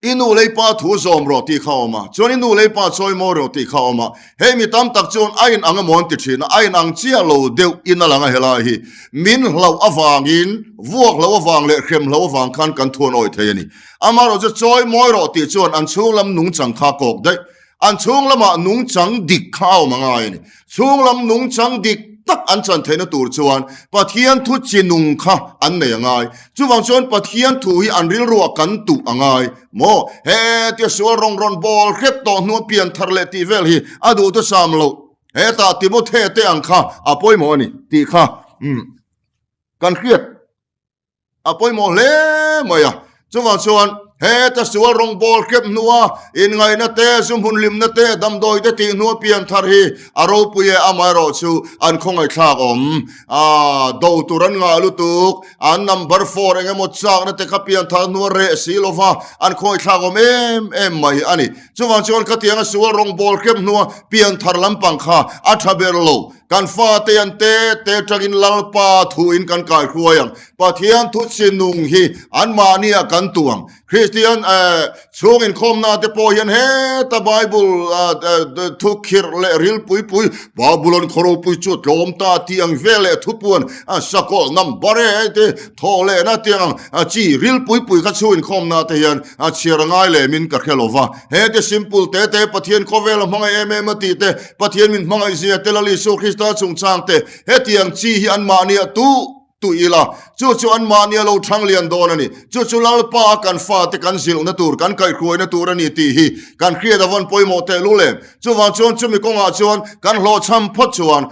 i nu lei pa thu zawm rawh tih kha a awm a, chuan i nu lei pa chawi mawi rawh tih kha a awm a. Hei mi tam tak chuan a inang emaw an ti thin a, a inang chiah lo deuh in a lang a helai hi. Min hlauh avangin, vuak hlauh avang leh hrem hlauh avang khan kan thu an awi thei a ni. Amaherawh chu chawi mawi rawh tih chuan an chhung lam nungchang kha kawk daih. An chhung lamah nungchang dik kha a awm a ngai a ni. Chhung lam nungchang dik tak an chan theihna tur chuan Pathian thu chi nung kha an nei a ngai. Chuvang chuan Pathian thu hi an rilruah kan tuh a ngai maw? He tia sual rawn rawn bawl hrep tawh hnu pian thar leh tih vel hi a duh thusam loh. Hetah Timothe te ang kha a pawimawh a ni tih kha kan hriat. A pawimawh hle mai a, chuvang chuan Heta sual rawngbawl hrep hnua inngaihna te, zu hmun hlimna te, damdawi te tih hnua pianthar hi a ropui e, amaherawhchu an khawngaihthlak awm. A do tur an ngah lutuk, an number four eng emaw chakna te kha pianthar hnua reh si lova an khawngaihthlak awm em em mai a ni. Chuvang chuan khatianga sual rawngbawl hrep hnua pianthar lampang kha a tha ber lo. Kan fate an te te tangin Lalpa thuin kan kai hruai ang. Pathian thu chinung hi anmahni ah kan tu ang. Kristian chhung inkhawmna te pawh hian heta Bible thu khirh leh ril pui pui Babulon khaw ropui chu a tlawm ta tih ang vel leh thupuan sakawlh number e te thawh lehna tiang ang chi ril pui pui kha chhung inkhawmna te hian chhiar a ngai lemin ka hre lo va. He te simple te te Pathian khawvel a hmangaih em em a tih te, Pathian min hmangaih zia te Lal Isua Krista chungchang te hetiang chi hi anmahni ah tuh tuh ila, chu chu anmahni a lo thang lian dawn a ni. Chu chu Lalpa a kan fate kan zilhna tur, kan kaihhruaina tur a ni tih hi kan hriat avan pawimawh tehlul em. Chuvang chuan chumi kawngah chuan kan hlawhchham phawt chuan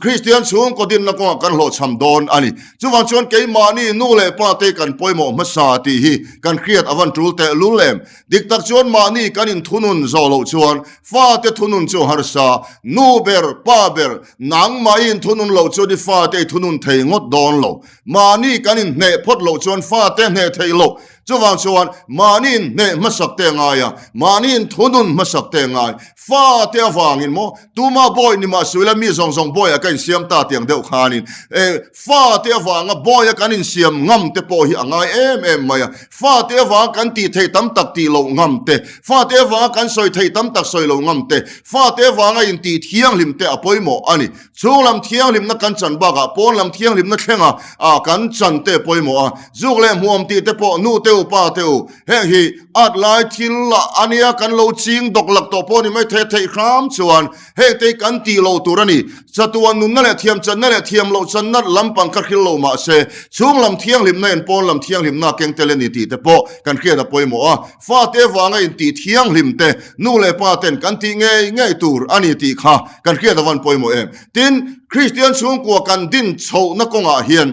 Kristian chhungkaw dinna kawngah kan hlawhchham dawn a ni. Chuvang chuan keimahni nu leh pa te kan pawimawh hmasa tih hi kan hriat avan tul tehlul em. Dik tak chuan mahni kan inthunun zawh loh chuan fate thunun chu harsa, nu ber, pa ber, nangmah i inthunun loh chuan i fate i thunun thei ngawt dawn lo. Mahni kan inhneh phawt loh chuan fate hneh theih loh. Chuvang chuan mahni inhneh hmasak te a ngai a, mahni inthunun hmasak te a ngai. Fate avangin maw Tuma bawi ni mah suila mi zawng zawng bawiah ka insiam ta tiang deuh khanin e fate avanga bawia kan insiam ngam te pawh hi a ngai em em mai a. Fate avanga kan tih theih tam tak tih loh ngam te, fate avanga kan sawi theih tam tak sawi loh ngam te, fate avanga intih thianghlim te a pawimawh a ni. Chhung lam thianghlimna kan chan bakah pawn lam thianghlimna thlenga a kan chan te a pawimawh a. Zuk leh hmuam tih te pawh nu te u pa te u Heng hi at lai thil ah a nia kan lo ching dawk lak tawh pawh ni mai thei theih hram chuan heng te hi kan tih loh tur a ni. Chatuan nunna leh thiam channa leh thiam loh channa lampang kha hril lo mah se chhung lam thianghlimna in pawn lam thianghlimna keng tel a ni tih te pawh kan hriat a pawimawh a. Fate vanga intih thianghlim te nu leh pa ten kan tih ngei ngei tur a ni tih kha kan hriat avan pawimawh em. Tin, Kristian chhungkua kan din chhohna kawngah hian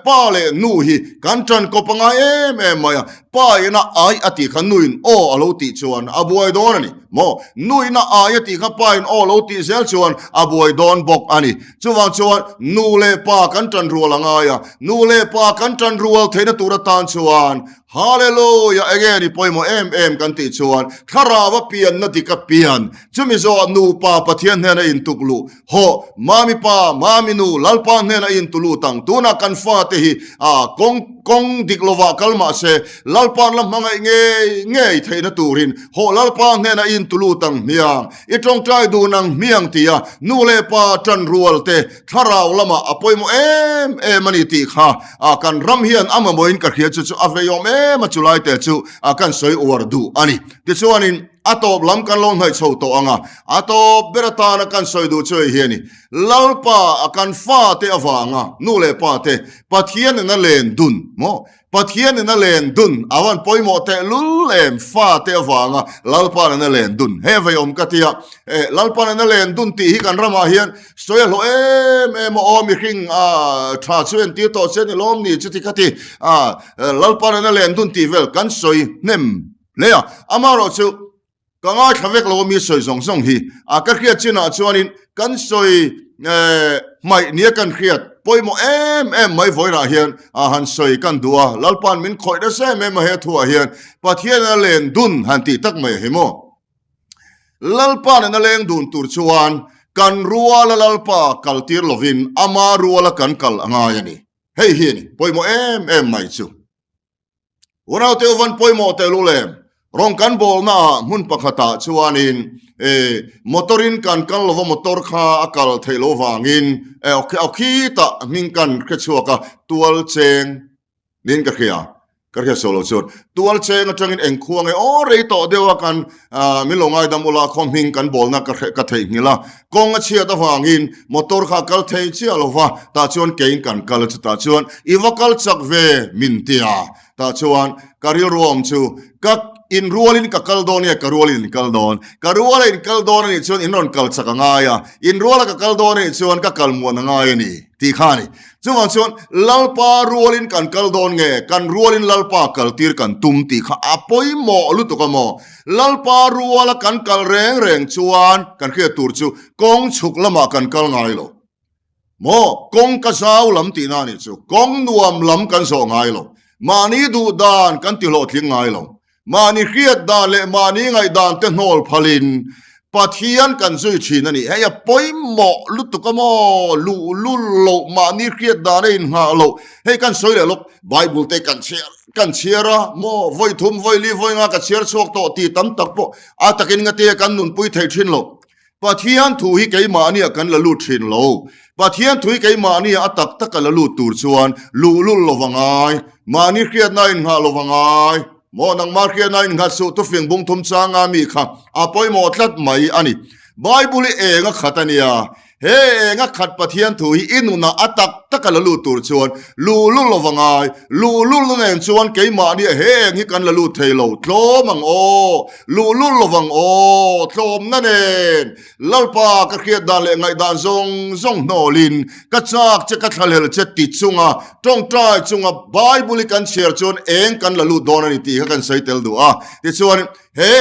pa leh nu hi kan ṭan kawp a ngai em em mai a. Pa ina ai a tih kha nuin aw a lo tih chuan a buai dawn a ni maw? Nu ina ai a tih kha pa in aw lo tih zel chuan a buai dawn bawk a ni. Chuvang chuan nu leh pa kan ṭan rual a ngai a, nu leh pa kan ṭan rual theihna tur atan chuan Hallelujah! Enge ni pawimawh em em kan tih chuan thlarau a pianna dik a pian. Chumi zawhah nupa Pathian hnena intuk luh. Hawh, mami pa, mami nu, Lalpa hnena intu lut ang. Tunah kan fate hi a kawng kawng dik lovah kal mah se, Lalpa'n la hmangaih ngei ngei theihna turin hawh Lalpa hnena intu lut ang hmiang. I tawngtai dun ang hmiang tia nu leh pa tan rual te thlarau lamah a pawimawh em em a ni tih kha a kan ram hian a mamawhin ka hria chu chu a veiawm em a chulai te chu a kan sawi uar duh a ni. Tichuanin a tawp lam kan lo hnaih chho tawh ang a, a tawp ber atana kan sawi duh chu hei hi a ni, Lalpa a kan fate avanga nu leh pa te Pathian in a len dun maw? Pathian in a len dun a van pawimawh teh lul em fa te avanga Lalpa'n in a len dun he vei awm ka tia eh Lalpa'n in a len dun tih hi kan ramah hian sawi a hlawh em em a aw mihring a tha chu entir tawh che ni lawm ni chuti kha ti a Lalpa'n in a len dun tih vel kan sawi hnem hle a amaherawhchu Ka ngaithla vek lo a mi sawi zawng zawng hi a ka hriat chinah chuanin kan sawi hmaih nia kan hriat pawimawh em em mai vawilah hian a han sawi kan duh a, Lalpa'n min khawih nasa em em a he thuah hian Pathian a len dun han tih tak mai hi maw. Lalpa'n a leng dun tur chuan kan ruala Lalpa kal tir lovin ama ruala kan kal a ngai a ni. Hei hi a ni pawimawh em em mai chu. Unaute uvan pawimawh teh lul em? Rawng kan bawlna ah hmun pakhatah chuanin e motor in kan kal lova motor kha a kal theih loh vangin e aw khitah hming kan hre chhuak a tual cheng niin ka hria ka hria sawi lo chuan tual cheng atangin eng khua nge aw rei tawh deuh a kan min lo ngaidam ula khaw hming kan bawlna ka ka theihnghilh a kawng a chhiat avangin motor kha a kal thei chiah lo va tah chuan keiin kan kal a chutah chuan i va kal chak ve min ti a tah chuan ka rilru awm chu ka. in rualin ka kal dawn nge ka rualin in kal dawn? Ka ruala in kal dawn anih chuan in rawn kal chak a ngai a, in ruala ka kal dawn anih chuan ka kal muan a ngai a ni tih kha a ni. Chuvang chuan Lalpa rualin kan kal dawn nge kan rualin Lalpa kaltir kan tum tih kha a pawimawh lutuk a maw? Lalpa ruala kan kal reng reng chuan kan hriat tur chu kawng chhuk lamah kan kal ngai lo. Maw, kawng ka zau lam tihna a nih chu. Kawng nuam lam kan zawh ngai lo. Mahni duh dan kan ti hlawhtling ngai lo. Mahni hriat dan leh mahni ngaihdan te hnawl phalin Pathian kan zui thin a ni. Hei a pawimawh lutuk a maw? Luhlul loh, mahni hriat dan a inngah loh. Hei kan sawi leh lawk, Bible te kan chhiar kan chhiar a maw? Vawi thum, vawi li, vawi nga ka chhiar chhuak tawh tih tam tak pawh a takin ngatia kan nunpui thei thin lo. Pathian thu hi keimahnia kan la lut thin lo. Pathian thu hi keimahnia a tak taka la lut tur chuan luhlul lo va ngai, mahni hriatna innghah lo va ngai. Maw nangmah hriatna innghat suh tufing bung thum changa mi kha a pawimawh tlat mai a ni. Bible hi eng a khat a nia. He eng a khat Pathian thu hi i nunah a tak taka la lut tur chuan luhlul lo va ngai. Luhlulna nen chuan keimahnia he eng hi kan la lut thei lo. Tlawm ang aw! Luhlul lovang aw, tlawmna nen Lalpa ka hriat dan leh ngaihdan zawng zawng hnawlin ka chak che ka thlahlel che ti chunga tawngtai chunga Bible i kan chhiar chuan eng kan la lut dawn a ni tih kha kan sawi tel duh a. Tichuan he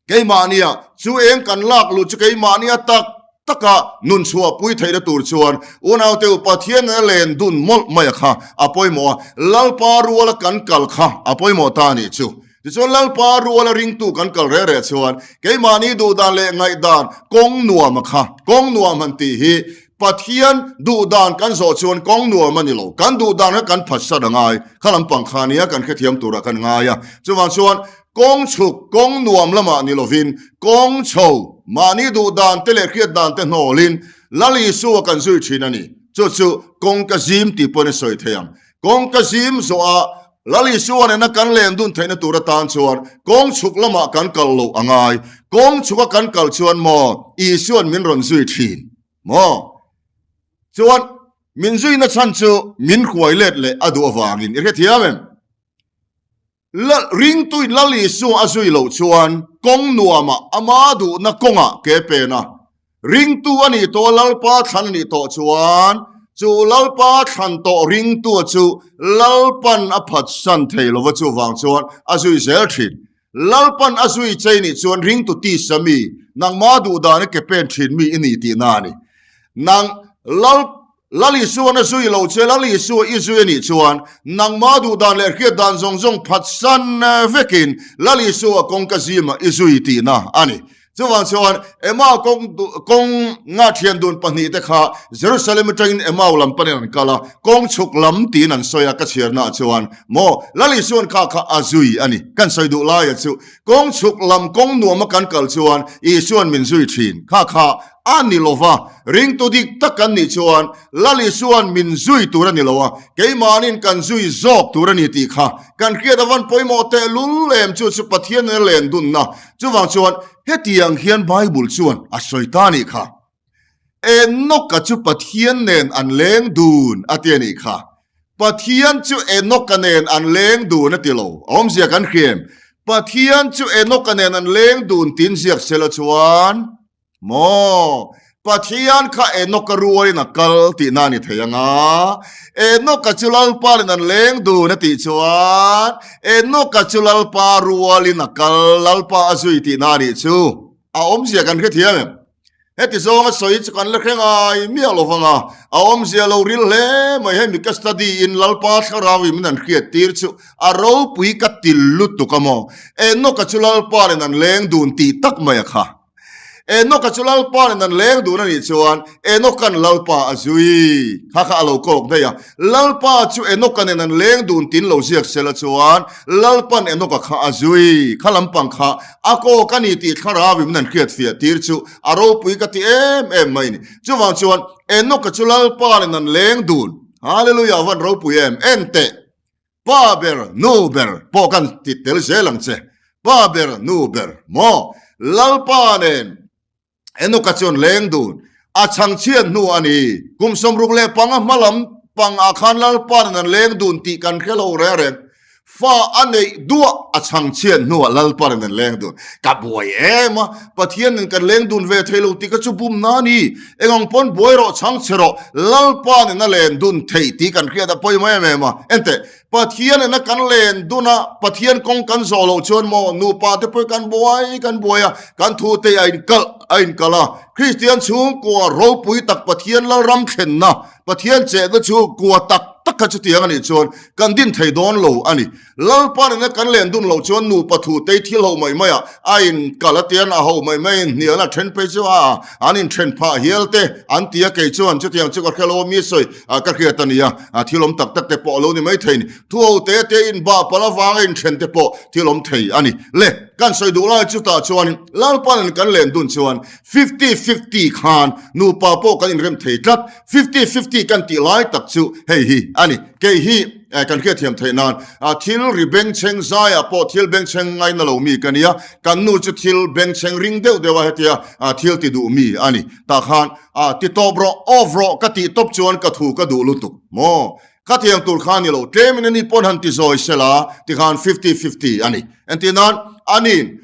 keimahnia chu eng kan lak luh chu keimahnia tak taka nun chhuahpui theihna tur chuan unaute u Pathian nena len dun mawlh mai a kha a pawimawh a, Lalpa ruala kan kal kha a pawimawh ta a nih chu. Tichuan Lalpa ruala ringtu kan kal reh reh chuan keimahni duhdan leh ngaihdan kawng nuam a kha. Kawng nuam han tih hi Pathian duhdan kan zawh chuan kawng nuam a ni lo. Kan duhdan kha kan phatsat a ngai. Kha lampang kha nia kan hrethiam turah kan ngai a. Chuvang chuan kawng chhuk, kawng nuam lamah ni lovin kawng chho, mahni duhdan te leh hriatdan te hnawlin Lal Isua kan zui thin a ni. Chu chu kawngka zim tih pawhin a sawi thei ang. Kawngka zim zawhah Lal Isua nena kan len dun theihna tur atan chuan kawng chhuk lamah kan kal loh a ngai. Kawng chhuka kan kal chuan maw Isua'n min rawn zui thin maw? Chuan min zuina chhan chu min hruai let leh a duh avangin i hrethiam em? Lal ringtuin Lal Isua a zui loh chuan kawng nuamah ama duhna kawngah ke pen a. Ringtu a nih tawh a, Lalpa thlan a nih tawh chuan chu Lalpa thlan tawh ringtua chu Lalpan a phatsan thei lova chuvang chuan a zui zel thin. Lalpan a zui chei nih chuan ringtu tisa mi, nangma duhdana ke pen thin mi i ni tihna a ni. Nang Lal Lal Isuan a zui lo che, Lal Isua i zui a nih chuan nangmah duh dan leh hriat dan zawng zawng phatsan vekin Lal Isua kawngka zimah i zui tihna a ni. Chuvang chuan Emau kawng kawng nga thian dun pahnihte kha Jerusalem atangin Emau lam panin an kal a, kawng chhuk lam tiin an sawi a, ka chhiarnaah chuan maw Lal Isuan kha kha a zui a ni. Kan sawi duh laia chu kawng chhuk lam kawng nuama kan kal chuan Isuan min zui thin kha kha A ni lo va, ringtu dik tak kan nih chuan Lal Isua'n min zui tur a ni lo a, keimahni'n kan zui zawk tur a ni tih kha kan hriat avan pawimawh tehlul em chu chu Pathian nena len dunna. Chuvang chuan hetiang hian Bible chuan a sawi ta a nih kha. Enoka chu Pathian nen an leng dun a ti a nih kha. Pathian chu Enoka nen an leng dun a ti lo. A awmzia kan hria em? Pathian chu Enoka nen an leng dun tiin ziak sela chuan Maw? Pathian kha Enoka rualin a kal tihna a ni thei ang a. Enoka chu Lalpa nen an leng dun a tih chuan Enoka chu Lalpa rualin a kal, Lalpa a zui tihna a nih chu. A awmzia kan hrethiam em? Heti zawnga sawi chu kan la hre ngai miah lo vang a, a awmzia lo ril hle mai. Hemi ka study in Lalpa thlarau in min an hriat tir chu a ropui ka til lutuk a maw? Enoka chu Lalpa nen an leng dun tih tak mai a kha. Enoka chu Lalpa nen an leng dun a nih chuan Enoka'n Lalpa a zui. Kha kha a lo kawk daih a. Lalpa chu Enoka nen an leng dun tin lo ziak sela chuan Lalpa'n Enoka kha a zui. Kha lampang kha a kawk a ni tih thlarau in an hriat fiah tir chu a ropui ka ti em em mai a ni. Chuvang chuan Enoka chu Lalpa nen an leng dun. Hallelujah a van ropui em. En teh. Pa ber, nu ber pawh kan ti tel zel ang che. Pa ber, nu ber maw? Lalpa nen Enoka chuan leng dun a chhang chhiat hnu a ni. Kum 65 hma lam pang ah khan Lalpa nen an leng dun tih kan hre lo reng reng. Fa a neih duah a chhang chhiat hnuah Lalpa nen an leng dun. Ka buai em a, Pathian nen kan leng dun ve thei lo tih ka chu bum na a ni. Eng ang pawn buai rawh, chhang chhe rawh, Lalpa nen a len dun theih tih kan hriat a pawimawh em em a. Enteh, Pathian nena kan len dun a, Pathian kawng kan zawh loh chuan maw nupa te pawh kan buai kan buai a, kan thu te a inkalh a inkalh a. Kristian chhungkua ropui tak Pathian Lalram thlenna, Pathian chehna chu kua tak tak kha chutiang a nih chuan kan din thei dawn lo a ni. Lalpa nena kan len dun loh chuan nupa thu tei thil ho mai maiah a inkal a tian a ho mai maiin hnial a then phei chu a an inthen phah hial te an ti a, kei chuan chutiang chu ka hre lo a mi sawi ka hriat a nia, thil awm tak tak te pawh a lo ni mai thei ni. Thu ho te te inbah palh avanga inthen te pawh thil awm thei a ni. Le, kan sawi duh lai chutah chuan Lalpa nen kan len dun chuan Fifty fifty khan nupa pawh kan inrem thei tlat. Fifty fifty kan tih lai tak chu hei hi a ni. Kei hi kan hriatthiam theih nan thil ri bengchheng zaiah pawh thil bengchheng ngaina lo mi ka nia. Kan nu chu thil bengchheng ring deuh deuh a hetia thil ti duh mi a ni. Tah khan ti tawp rawh, off rawh ka tih tawp chuan ka thu ka duh lutuk maw? Khatiang tur kha a ni lo, tlemin ani pawn han ti zawi sela tikhan fifty fifty a ni. Entir nan, ani'n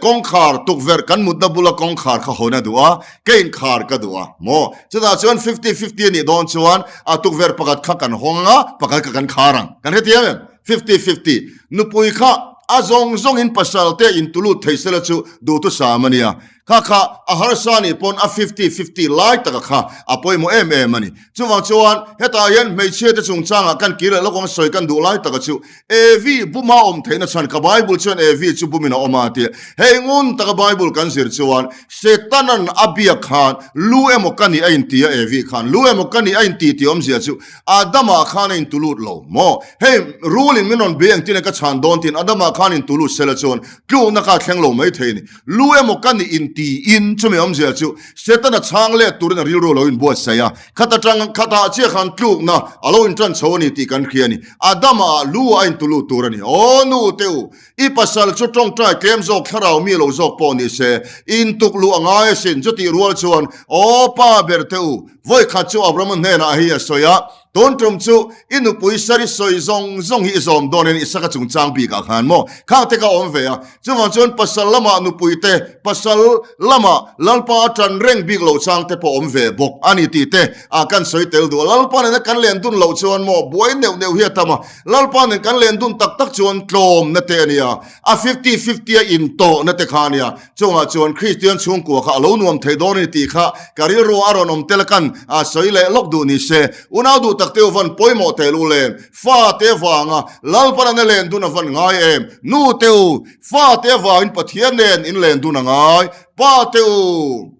kawngkhar tukverh kan mutna bula kawngkhar kha hawn a duh a, ka inkhar ka duh a maw? Chutah chuan fifty fifty a nih dawn chuan a tukverh pakhat kha kan hawng ang a, pakhat kha kan khar ang. Kan hrethiam em? Fifty fifty. Nupui kha a zawng zawngin pasal te intulut thei sela chu duhthusam a nia. Kha kha a harsa nih pawn a fifty fifty lai taka kha a pawimawh em em a ni. Chuvang chuan hetah hian hmeichhia te chungchangah kan kir leh lawk ang sawi kan duh lai taka chu Evi buma awm theihna chhan kha Bible chuan Evi chu bumin a awm a tia. Hei ngun taka Bible kan zir chuan Setanan a biak khan lu emaw ka nih a inti a Evi khan lu emaw ka nih a inti tih awmzia chu Adama khan a intulut lo maw? Hei rulin min rawn bia engtin ka chhan dawn tiin Adama khan intulut sela chuan tlukna kha a thleng lo maithei a ni. Lu emaw ka nih intiin chumi awmzia chu Setana chhang let turin a rilru a lo inbuatsaih a, khat atang khatah chiah khan tlukna a lo intan chho a ni tih kan hria a ni. Adama ah lu a intulut tur a ni. Aw nu te u, i pasal chu tawngtai tlem zawk thlarau mi lo zawk pawh ni se, intuk luh a ngai asin chutih rual chuan aw pa ber te u, vawikhat chu Abrahama hnenah hei a sawi a, Tun tum chu i nupui sari sawi zawng zawng hi i zawm dawnin Isaka chungchang bikah khan maw khang te ka awm ve a, chuvang chuan pasal lamah nupui te, pasal lamah Lalpa a tan reng bik lo chang te pawh awm ve bawk a ni tih te a kan sawi tel duh a. Lalpa nena kan len dun loh chuan maw buai neuh neuh hi a tam a, Lalpa nen kan len dun tak tak chuan tlawmna te a nia, a fifty fifty a intawhna te kha a nia. Chungah chuan Kristian chhungkua kha a lo nuam thei dawn a ni tih kha ka rilru a rawn awm tel a kan sawi leh lawk duh ni se. Unau duh tak teu van pawimawh teh lu lem, fa te vanga Lalpan a len dun a van ngai em? Nu te u, fa te vangin Pathian nen in len dun a ngai. Pa te u.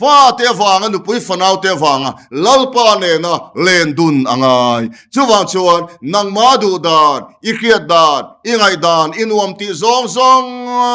Fate avanga nupui fanaute avanga Lalpa nena len dun a ngai. Chuvang chuan nangma duh dan, i hriat dan, i ngaih dan, i nuam tih zawng zawng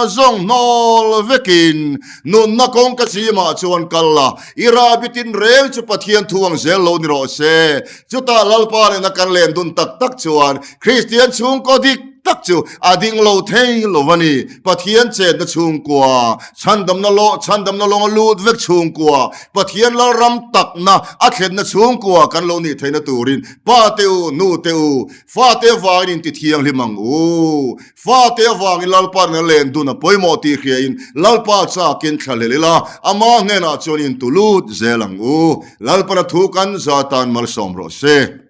zawng hnawl vekin nunna kawngka chimah chuan kal la, i rahbi tinreng chu Pathian thu ang zel lo ni rawh se. Chutah Lalpa nena kan len dun tak tak chuan Kristian chhungkaw dik tak chu a ding lo thei lo a ni. Pathian chenna chhungkua, chhandamna lawh, chhandamna lawnga lut vek chhungkua, Pathian Lalram takna a thlenna chhungkua kan lo nih theihna turin Pa te u, Nu te u, fate avangin inti thianghlim ang u. Fate avangin Lalpa nen len dun a pawimawh tih hriain Lalpa chakin thlahlel ila, ama hnenah chuan intu lut zel ang u. Lalpana thu kan za tan malsawm rawh se.